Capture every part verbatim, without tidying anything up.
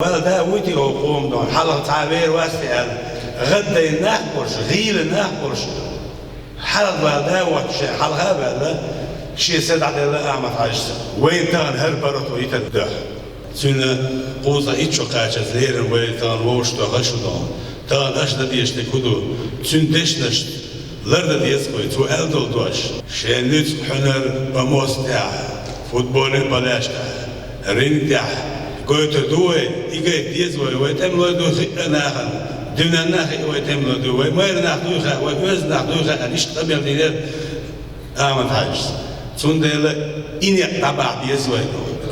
Вала да вуйти оха къоман дон, хьалха цхьа вер вац те аьлла, гӀаддайна нах болуш, гӀийла нах болуш, хьалха вала да воцуш, хьалха а ваьлла, шен са дӀаделла Ахьмад-Хьаьжас. Вайн тахана хӀара паргӀато йитар дуьхьа. Цуьнан кхузткъе итт шо кхачаза лерина вай тахана вовшахтоьхна шу дон. Тахана аша дан дезаш дерг хӀун ду? Цуьнан дешнашна лардан деза вай, цо аьлла долу дош. Шен нуьцкъ, хьуьнар помост тӀехь, футболан полеш тӀехь, ринг тӀехь гойтур ду вай, и гайта деза вай, вай тӀемалой ду хиъна нахана, дуьненна а хиъна вай тӀемалой ду, вай майра нах дуй хаьа, вай оьзда нах дуй хаьа, иштта къамел динера Ахьмад-Хьаьжас. Цундела и некъ дӀабахьа деза вай.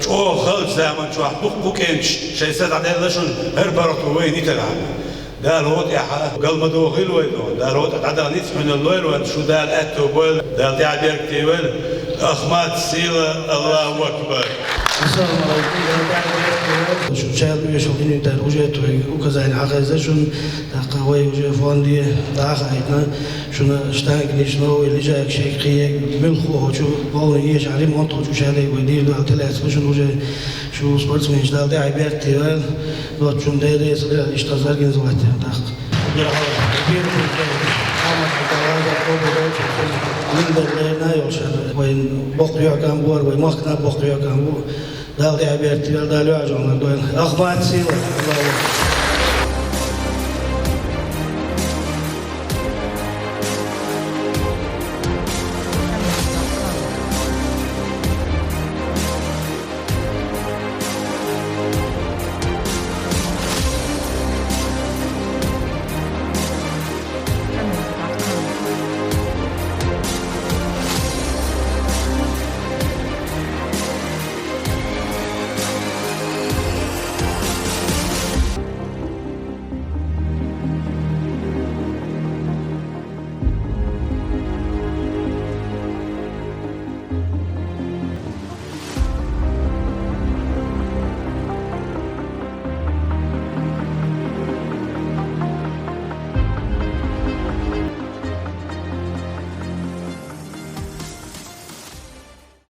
ЧӀогӀа халчу заман чохь дуккха кӀенташ шайн са дӀаделла шуна, хӀара паргӀато вайна йитархьама. Дала хӀокху тӀехь гал ма дохийла вай дон. Дала хӀокху тӀехь дӀадахана ницкъ хьуьнал лойла вайн, шу Дала аьтту бойла, Дала тӀаьхьа беркате войла. Ахмат, сила, Аллаху акбар! Ассаламу алейкум, Дала тӀаьхьа беркате войла. Шу чарна оьшуш хӀинуьйтара уже тхоьга указание хьахезна шуна, тӀаккха вай уже фонде дӀахаийтина, шуна штангниш новый, лежак шега кхиъна, муьлхха а хӀокху чу полный ешахь ремонт хӀокху чу шадерг вай дийр ду аьлла тӀелаьцна шуна уже. Шу спортсменаш Дала тӀаьхьа беркате войла, доцучунна Дела реза хуьлда, иштта хаза организовать дина тӀаккха. Уггар хьалха, первый Ахьмад Хьаьжас, Ахьмад Хьаьжас, Лазар Кобадович, Линдер Лерна йолуш, вайн боккха йоьхкан бу, вай махкана боккха йоьхкан бу. Дала тӀаьхьа беркате войла, Дала йоьхьа жонлар дойла. Ахмат, сила!